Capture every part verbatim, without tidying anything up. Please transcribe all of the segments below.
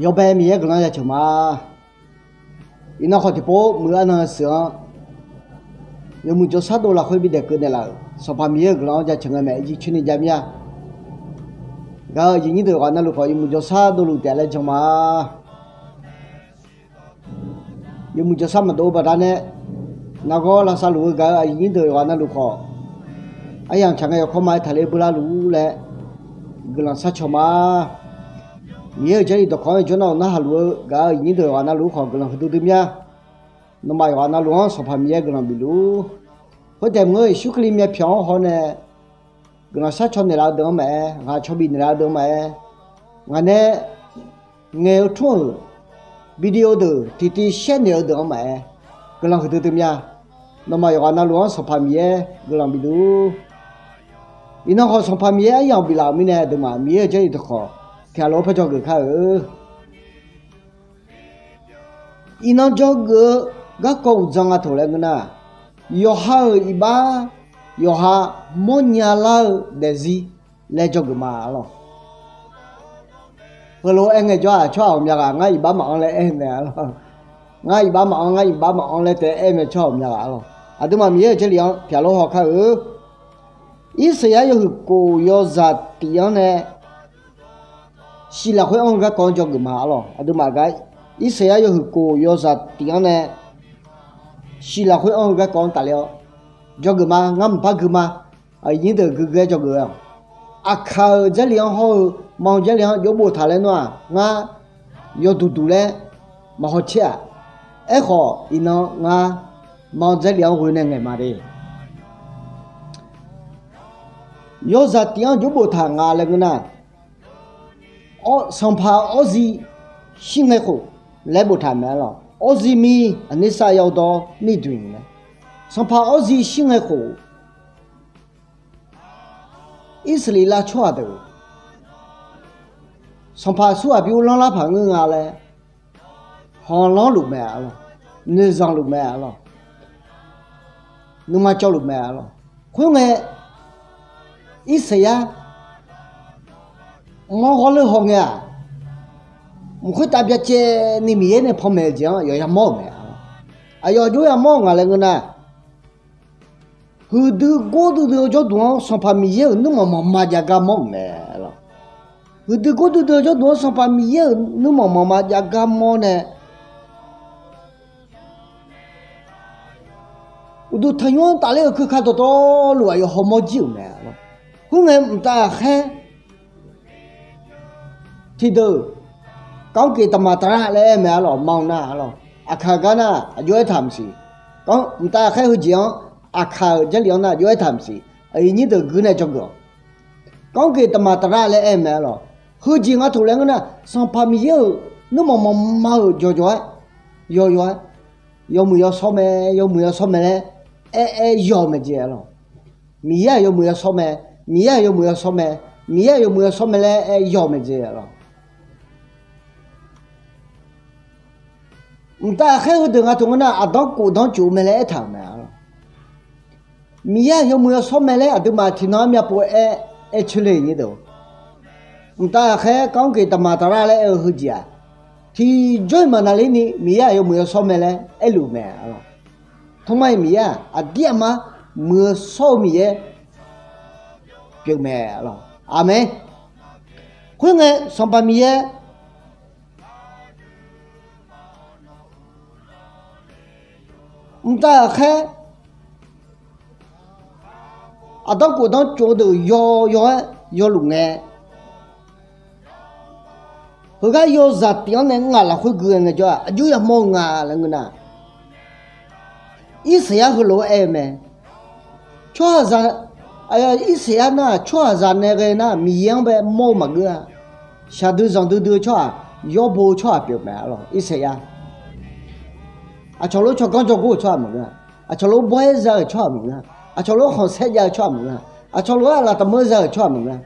Yawbae Miqyaer guiqlanq-anr jaceuq ma. Iqnan khawf tiqpov muiq arnan-eu sheuq-anr, yawmuiq jawrshar dov lafkhoer bidaeq keuv naeqlaf-euq Sanqpaq Miqyaer-euq guiqlanq-anr jaceuq ngae mae, irjir coer ni jav mir-a. Gaq-euq aqyuif nyir deuq yawqghaq navluf khawf, yawmuiq jawrshar dovluf taef laer jan ma. Yawmuiq jawrshar maqdov-eu baqdanae, nargawr lavsav luf-eu gaq-euq aqyuif nyir deuq yawqghaq navluf khawf, aryamq tsaq ngae yawkawr ma-aer taqler beular luf-ur laer guiqlanq sharcaw ma. Miqyaer-euq Jarlif dawqkawq-anr jawrnan-euq narhaq luf-eu gaq-euq aqyuif nyir deuq yawqghaq navluf khawf guiqlanq huiqdui dui mir-a. Nawmaf yawqghaq navluf-anr Sanqpaq Miqyaer guiqlanq bifluf-ur. Khoertaef maqngeur, Yeqsur Kali myavpyawq-anr haw nae guiqlanq sharcaw naeqlaf-eu deuq-anr maqaer, ghaq caw bif naeqlaf-eu deuq-anr maqaer, ngaq nae ngaeq-eu tmr-euq video deuq tiqtiv shaer naeq-eu deuq-anr maqaer, guiqlanq huiqdui dui mir-a. Nawmaf yawqghaq navluf-anr Sanqpaq Miqyaer guiqlanq bifluf-ur. Iqnan khawf Sanqpaq Miqyaer aryamq biflaf-euq mirnae, aqduimaf Miqyaer-euq Jarlif dawqkawq tiqghaq lof-aer parjawr geuf kar-eu. Iqnan jawrgeuf-eu garkawv uqdzan nga taq laer ngeur nar, yawqha-euq iqbax yawqha mawrnya lar-eu daefzir laer jawrgeuf ma arlawq. Heulof-aer ngaejawr-aq, tsawrhaq ghawqmya ghaq ngar iqbax maqanr laer aer mae arlawq. Ngar iqbax maqanr, ngar iqbax maqanr laer taef aer mae tsawrhaq ghawqmya ghaq arlawq. Aqduimaf Miqyaer-euq Jarlif-anr tiqghaq lof haw kar-eu. Irsaqyar yawhuiq kof yawzaq tif-anr nae shiq lafkhoer anr-eu garkawv-anr jawrgeuf ma arlawq. Aqduimaf gar Irsaqyar yawhuiq kof yawzaq tif-anr nae shiq lafkhoer anr-eu garkawv-anr tafler-awr jawrgeuf ma. Ngar mqpar gui ma. Aqyuif nyir deuq guiqgui-aer jawrgeuf-awq. Aqkaq-euq Jarlif-anr hawr-eu ma-eu Jarlif-anr jov boftaq laer nawr-aq, ngar yawduq duq laer maqhaw caer-aq. Aerkhawf, iqnan ngar ma-eu Jarlif-anr ghoe nae ngaeq ma de. Yawzaq tif-anr jov boftaq nga laer ngeur nar, sanqpaq awrziv shirngae khof laer boftaq mae arlawq. Awrziv mir aqnersav yawdawr nirduq-iq mae. Sanqpaq awrziv shirngae khof, Irsaqleqlav tsawrhaq deuq sanqpaq aqsur aqbymr lanrlar paq ngeur nga laer, hanqlanr luf mae arlawq. Noeqzanq luf mae arlawq. Nuima cawv luf mae arlawq. Khoerngae, Irsaqyar mawr ghawrleur haw ngae-aq, mq khoertav byacaevni Miqyaer nae panmaeq-eu jeq-anr yawqya mawr-euq mae arlawq. Aqyawf jov yamawr-eu nga laer ngeur nar, huiqdui gordui dui-eu jawrduq-anr Sanqpaq Miqyaer-euq nuirmanq manqma jav gar mawr-euq mae arlawq. Huiqdui gordui dui-eu jawrduq-anr Sanqpaq Miqyaer-euq nuirmanq manqma jav gar mawr nae, uqduq tanqnymr-anr tafler-eu keuka dawqtawvluf aqyawf hawmawr jir-euq mae arlawq. Khoerngae mqtav ghaqkhaer tiqdeuq, kanrkeq daqmaq taqlar laer aer mae arlawq. Ma-eu nar arlawq, aqkaq gar nar aqjox aertaq maqsiq. Mqtav ghaqkhaer heujeq-anr, aqkaq-euq Jarlif-anr nar aqjox aertaq maqsiq. Aqyuif nyir deuq guir nae jawrgeuf-awq. Kanrkeq daqmaq taqlar laer aer mae arlawq. Heujeq nga taq laer ngeur nar, Sanqpaq Miqyaer-euq nuirmanq manqma-euq jawqjawq-aer, yawqyawq-aer, yawmuiq yawshawr mae, yawmuiq yawshawr mae laer aer aer yawq mae jeq arlawq. Miqyaer-aq yawmuiq yawshawr mae, Miqyaer-aq yawmuiq yawshawr mae, Miqyaer-aq yawmuiq yawshawr mae laer aer yawq mae jeq arlawq. Mqtav ghaqkhaer heudeuq nga taq ngeur nar, aqdanr khofdanr tsof mae laer aertaq-euq mae arlawq. Miqyaer-aq yawmuiq yawshawr mae laer aqduimaf tiqnan-anr myavpov aer, aer coer le nyir deuq. Mqtav ghaqkhaer kanrkeq daqmaq taqlar laer aer-eu heujeq-aq, tiqjawr-iq maqnaqlerni Miqyaer-aq yawmuiq yawshawr mae laer aerluf mae arlawq. Tmr mar-iq Miqyaer-aq aqdir aqmar muiq-eu shawr-eu Miqyaer pyeuf mae arlawq. Aqmeq. Khoerngae Sanqpaq Miqyaer mqtav ghaqkhaer aqdanr khofdanr tsof-eu deuq yawyaw-aer yawluf ngae, heugar yawzaq tif-anr nae ngaq lafkhoer gui-eu ngaejawr-aq, aqjox yamawr-eu nga laer ngeur nar, Irsaqyar heulof-aer aer-eu mae. Tsawrhaqzaq, Irsaqyar nar tsawrhaqzaq nae ghae nar Miqyaer-anr bae mawr-eu maqgeur-a. Shaqdui zanqdui dui-eu tsawrhaq, yawbo-eu tsawrhaq pyeuf mae arlawq. Irsaqyar aqcawq lof tsawrganr jawrgor-euq tsawrhaq maqngeur-a. Aqcawq lof bawr-aer za-euq tsawrhaq maqngeur-a. Aqcawq lof khanqsaer jav-eu tsawrhaq maqngeur-a. Aqcawq lof-aer lafdaqmeur za-euq tsawrhaq maqngeur-a.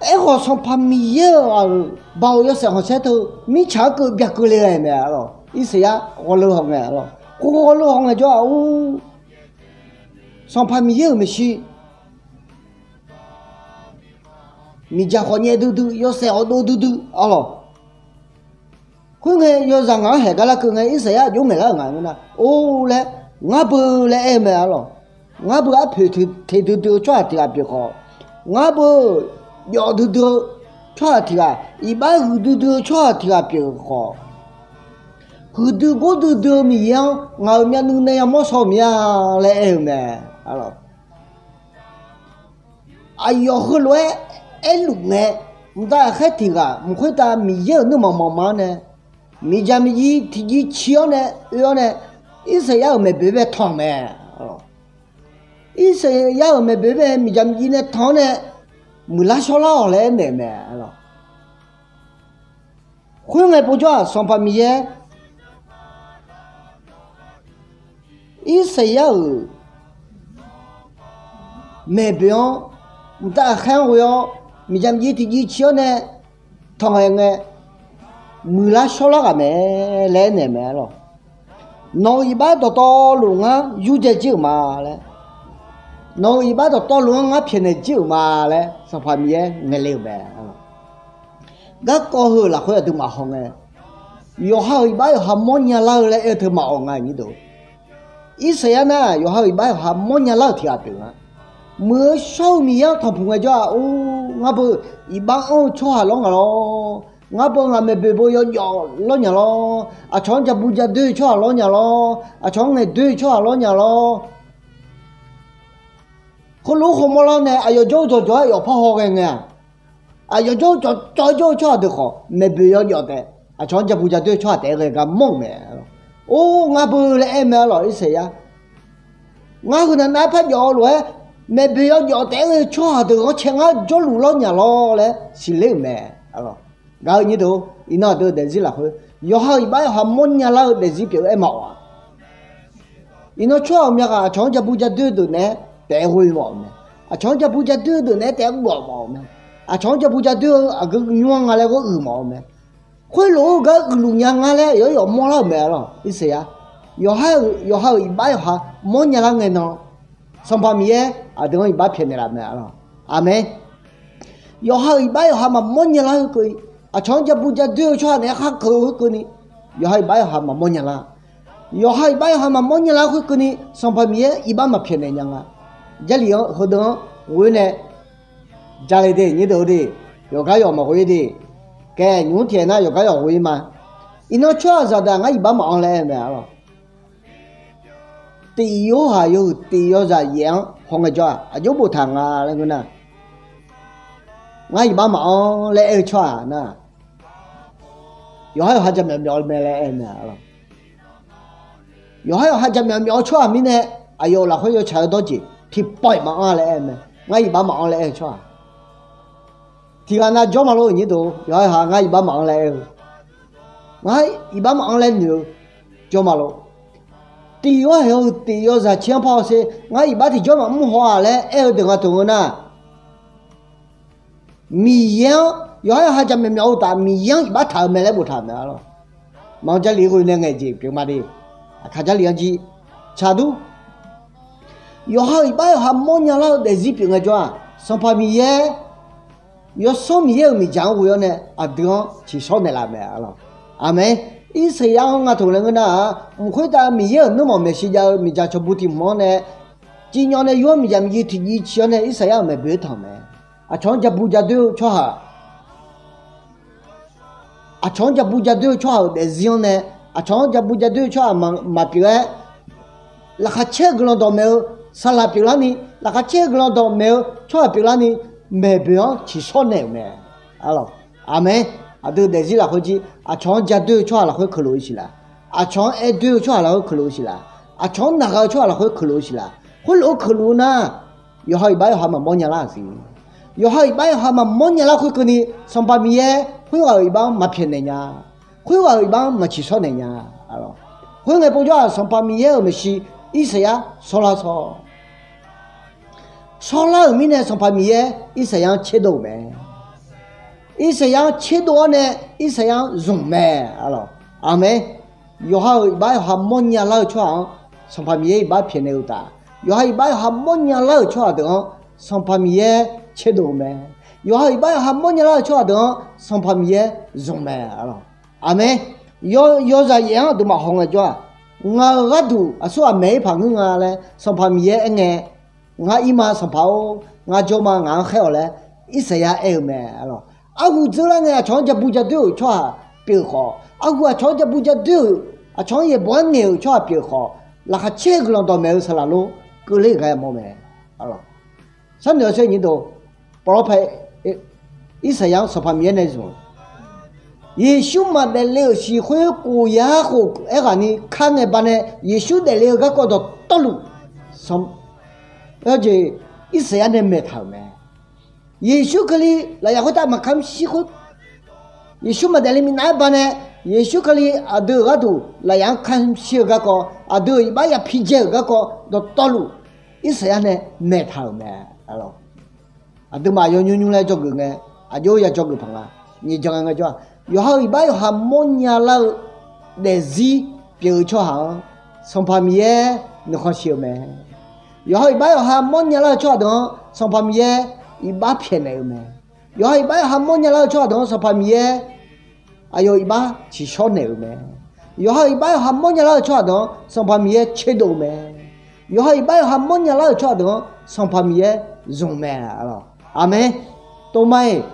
Aerkhawf Sanqpaq Miqyaer-euq ghaq-euq baoq yawshaef khanqsaer teu mirtsaq-anr keuv byakeuvle ghae mae arlawq. Irsaqyar ghawrleur haw ngae arlawq. Khoer ghawrleur haw ngaejawr-aq, or, Sanqpaq Miqyaer-euq maeqshi Miqdzaq khawf nyaev duidui, yawshaef khawf dov duidui arlawq. Khoerngae yawzaq ngaq-anr haeq gar larkeuv ngae, Irsaqyar aqjox ngaeqlar-euq nga ngeur nar, or laer, ngar beu laer aer-eu mae arlawq. Ngar beu arpoeq teq duidui-eu tsawrhaq tiq ghaq pyeuf khawf, ngar beu jawf duidui-eu tsawrhaq tiq ghaq, iqbax huiq duidui-eu tsawrhaq tiq ghaq pyeuf khawf, huiqdui gordui dui-eu Miqyaer-anr ngaq-euq myavnuiv nae yamawr shaw-eu mir-a laer aer-eu mae arlawq. Aqyawf heulof-aer aerluf ngae, mqtav ghaqkhaer tiq ghaq mq khoertav Miqyaer-euq nuirmanq manq ma-anr nae, miqdzaq miqjiv tiqjiv ci-awr nae oe-awr nae, Irsaqyar-euq maeqboeq bae tanq mae. Irsaqyar-euq maeqboeq bae miqdzaq miqjiv nae tanq-awr nae, muiqlar shawrlar-awq laer aernaeq mae arlawq. Khoerngae povjawr-aq, Sanqpaq Miqyaer Irsaqyar-euq maeqboeq-anr mqtav ghaqkhaer-anr ghoe-awr, miqdzaq miqjiv tiqjiv ci-awr nae tanq-aer ngae, muiqlar shawrlar ghaq mae laer aernaeq mae arlawq. Nawq-euq iqbax dawqtawvluf ngar yurdzae jir-euq ma laer, nawq-euq iqbax dawqtawvluf-anr ngar pyaeqnaeq jir-euq ma laer, Sanqpaq Miqyaer ngaeq le-euq mae. Garkawv heu lafkhoer aqduimaf hawngae, yawqha-euq iqbax yawqha mawrnya lar-eu laer aer-eu teu maqawq nga nyir deuq. Irsaqyar nar, yawqha-euq iqbax yawqha mawrnya lar-euq tiq ghaq pyeuf nga. Muiq-eu shawr-eu Miqyaer-anr tanqpuq ngaejawr-aq, or, ngar beu iqbax anr-eu tsawrhaq lawr nga lawr. Ngar beu ngaq maeqboeq beu yawjawf lawr nya lawr. Aqcawq-anr jabu jadoer-eu tsawrhaq lawr nya lawr. Aqcawq-anr ngaeqdoer-eu tsawrhaq lawr nya lawr. Khoerlof-aer khawmawr lar nae aqyawf jawr-eu jawqjawq-aer yawf par haw ghae ngae-aq, aqyawf jawr-eu cawqcawq-aer jawr-eu tsawrhaq deuq khawf maeqboeq yawjawf taef, aqcawq-anr jabu jadoer-eu tsawrhaq taef-aer ghae gar mawr-euq mae. Or, ngar beu laer aer mae arlawq, Irsaqyar. Ngar heunav nav-aer par jawf-eu lof-aer, maeqboeq yawjawf taef-aer ghae-eu tsawrhaq deuq ghanrcae ngar jawrluf lawr nya lawr laer siqler-euq mae. Gaq-eu nyir deuq, iqnan aqdui-eu daefzir lafkhoer yawqha-euq iqbax yawqha mawrnya lar-eu daefzir pyeuf-eu aer maqawq-aq. Iqnan tsawrhaq-euq myavghaq aqcawq-anr jabu jadoer-eu deuq naeq-aer taef-aer ghoe mawf-euq mae. Aqcawq-anr jabu jadoer-eu deuq naeq-aer taef-aer ghof mawf-euq mae. Aqcawq-anr jabu jadoer-eu aqgeu nymr-anr nga laer ghoer uiq mawf-eu mae. Khoerlof-aer gar uiqluf nya nga laer yawq-aer yawf mawrlar-euq mae arlawq, Irsaqyar. Yawqha-euq, yawqha-euq iqbax yawqha mawrnya lar ngae nan, Sanqpaq Miqyaer aqdui-anr iqbax pyaeqnaeq laf mae arlawq. Aqmeq. Yawqha-euq iqbax yawqha maqmawr nya lar khoerkeuvni, aqcawq-anr jabu jadoer-eu tsawrhaq naeq-aer khar keuv-eu khoerkeuvni, yawqha iqbax yawqha maqmawr nya lar. Yawqha iqbax yawqha maqmawr nya lar khoerkeuvni, Sanqpaq Miqyaer iqbax maqpyaeqnaeq nya nga. Jarlif-anr heudeuq-anr ghoe nae jale de, nyir deuq-eu de, yawqgar yawq maqghoe de. Kae, nymq-mr tiq aer nar yawqgar yawq ghoe ma. Iqnan tsawrhaqzaq deuq-aq ngar iqbax maqanr laer aer-eu mae arlawq. Tif yorhaq yawhuiq tif yawzaq yaef-anr hawngae jawr-aq, aqjox boftaq nga laer ngeur nar, ngar iqbax maqanr laer aer-eu tsawrhaq nar, yawqha yawqha jaqmyawf myawf-eu mae laer aer-eu mae arlawq. Yawqha yawqha jaqmyawf myawf-eu tsawrhaq mirnae, aqyawf-euq lafkhoer yawtsaq-eu dawrjeq tiqpawf-iq maqanr laer aer-eu mae. Ngar iqbax maqanr laer aer-eu tsawrhaq tiq ghaq nav jawr ma lor, nyir deuq. Yawqha yawqha ngar iqbax maqanr laer aer-eu, ngar iqbax maqanr laer noeq-eu jawr ma lor. Tif yorhaq yawhuiq tif yawzaq caer-anr par hawsher, ngar iqbax tiqjawr maqmr haw-aq laer aer-eu deuq nga teu ngeur nar, Miqyaer-anr, yawqha yawqha jaqmyawf myawf-eu uqtaf Miqyaer-anr iqbax taq-eu mae laer boftaq-euq mae arlawq. Maqanr Jarlif ghoe nae ngaeq jeq pyeuf ma de. Aqkaq Jarlif-anr jir tsaq dur. Yawqha-euq iqbax yawqha mawrnya lar-eu daefzir pyeuf ngae jawr-aq, Sanqpaq Miqyaer, Yawsanr Miqyaer-euq miqdzaq-anr ghoe-awr nae aqdui-anr ciqshawr naeqlaf mae arlawq. Aqmeq. Irsaqyar-anr nga taq laer ngeur nar-aq, mq khoertav Miqyaer-euq nuirmanq maeqshi jav-eu miqdzaq cawqbu tiq hmq-anr nae, civ nyaw nae yur-awr miqdzaq miqjiv tiqjiv civ-awr nae Irsaqyar-euq maeqboeq-aer tanq mae. Aqcawq-anr jabu jadoer-eu tsawrhaq, aqcawq-anr jabu jadoer-eu tsawrhaq-euq daefzir-anr nae, aqcawq-anr jabu jadoer-eu tsawrhaq maqpyeuf-aer, laqkhaq caer-eu guiqlanq dawqmaeq-eu saqlaq pyeuflarni, laqkhaq caer-eu guiqlanq dawqmaeq-eu tsawrhaq pyeuflarni, maeqboeq-anr ciqshawr naeq-euq mae. Aqmeq. Aqdui daefzir lafkhoer jir aqcawq-anr jadoer-eu tsawrhaq lafkhoer keuqlof-eu siq laf. Aqcawq-anr aerdoer-eu tsawrhaq lafkhoer keuqlof-eu siq laf. Aqcawq-anr naqgha-eu tsawrhaq lafkhoer keuqlof-eu siq laf. Khoerlof-aer keuqlof nar, yawqha iqbax yawqha maqmawr nya lar siq. Yawqha iqbax yawqha maqmawr nya lar khoerkeuvni, Sanqpaq Miqyaer khoerghaq-euq iqbax-anr maqpyaeqnaeq nya. Khoerghaq-euq iqbax-anr maqciqshawr naeq nya. Khoerngae povjawr-aq, Sanqpaq Miqyaer-euq maeqshi Irsaqyar shawrlar shawr. Shawrlar-euq mirnae Sanqpaq Miqyaer Irsaqyar-anr tserdov-euq mae. Irsaqyar-anr tserdov-awr nae Irsaqyar-anr zmq mae. Aqmeq. Yawqha-euq iqbax yawqha mawrnya lar-eu tsawrhaq-anr Sanqpaq Miqyaer iqbax pyaeqnaeq-eu uqtaf, yawqha iqbax yawqha mawrnya lar-euq tsawrhaq deuq-anr Sanqpaq Miqyaer tserdov-eu mae. Yawqha iqbax yawqha mawrnya lar-eu tsawrhaq deuq-anr Sanqpaq Miqyaer zmq mae. Aqmeq. Yawzaq yaef-anr aqduimaf haw ngaejawr-aq, ngaq-euq gharduq aqsur ghaq maeq-ir paq ngeur nga laer Sanqpaq Miqyaer aerngae, ngar ir ma Sanqpaq-or, ngar jawr ma ngaq-anr khaer-awq laer Irsaqyar aer-eu mae. Arhu dzeurlar ngae aqcawq-anr ja bu ja doer-euq tsawrhaq pyeuf khawf, arhu aqcawq-anr ja bu ja doer-euq, aqcawq-anr yaeqbawq-aer ngaeq-euq tsawrhaq pyeuf khawf, laqkhaq caer-eu guiqlanq dawqmaeq-eu saqlaq lor keuvler-euq gar yamawr mae. Sharnoeq-awr sher nyiq dawq, pawlawr pae, Irsaqyar-anr Sanqpaq Miqyaer nae zmq-eu, Yeqsur maqdaef le-euq siq khoer khof yar khof aerghaqni kar ngae baqnae Yeqsur daefle-eu garkawv dawqtawvluf, aerjeq Irsaqyar nae maeqtaq-euq mae. Yeqsur Kali lafyaq khoertav maqkamr shir khoer, Yeqsur maqdaef le minav-aer baqnae, Yeqsur Kali aqdui-euq gharduq lafyaq-anr kamr shir-eu garkawv, aqdui-euq iqbax ya pijae-euq garkawv dawqtawvluf, Irsaqyar nae maeqtaq-euq mae. Aqduimaf yawnymr nymr laer dzawgeuf ngae, aqjox ya dzawgeuf paq nga. Nyiq jan ngae ngaejawr-aq, yawqha-euq iqbax yawqha mawrnya lar-eu daefzir pyeuf-eu tsawrhaq-anr Sanqpaq Miqyaer nuikhanr shir-eu mae. Yawqha iqbax yawqha mawrnya lar-eu tsawrhaq deuq-anr Sanqpaq Miqyaer iqbax pyaeqnaeq-eu mae. Yawqha iqbax yawqha mawrnya lar-eu tsawrhaq deuq-anr Sanqpaq Miqyaer aqyawf iqbax tsiqshawr naeq-euq mae. Yawqha iqbax yawqha mawrnya lar-eu tsawrhaq deuq-anr Sanqpaq Miqyaer tserdov-eu mae. Yawqha iqbax yawqha mawrnya lar-eu tsawrhaq deuq-anr Sanqpaq Miqyaer zmq mae. Aqmeq. Tov ma-iq,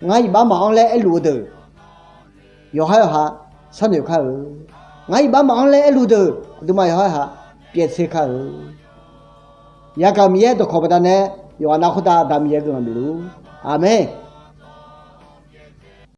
ngar iqbax maqanr laer aerluf-eu deuq yawqha yawqha sharnoeq kar-eu. Ngar iqbax maqanr laer aerluf deuq aqduimaf yawqha yawqha pyaevtser kar-eu. Yagaq Miqyaer dawqkawq baqdanae yawqghaq nav khoertav Aqda Miqyaer guiqlanq bifluf. Aqmeq.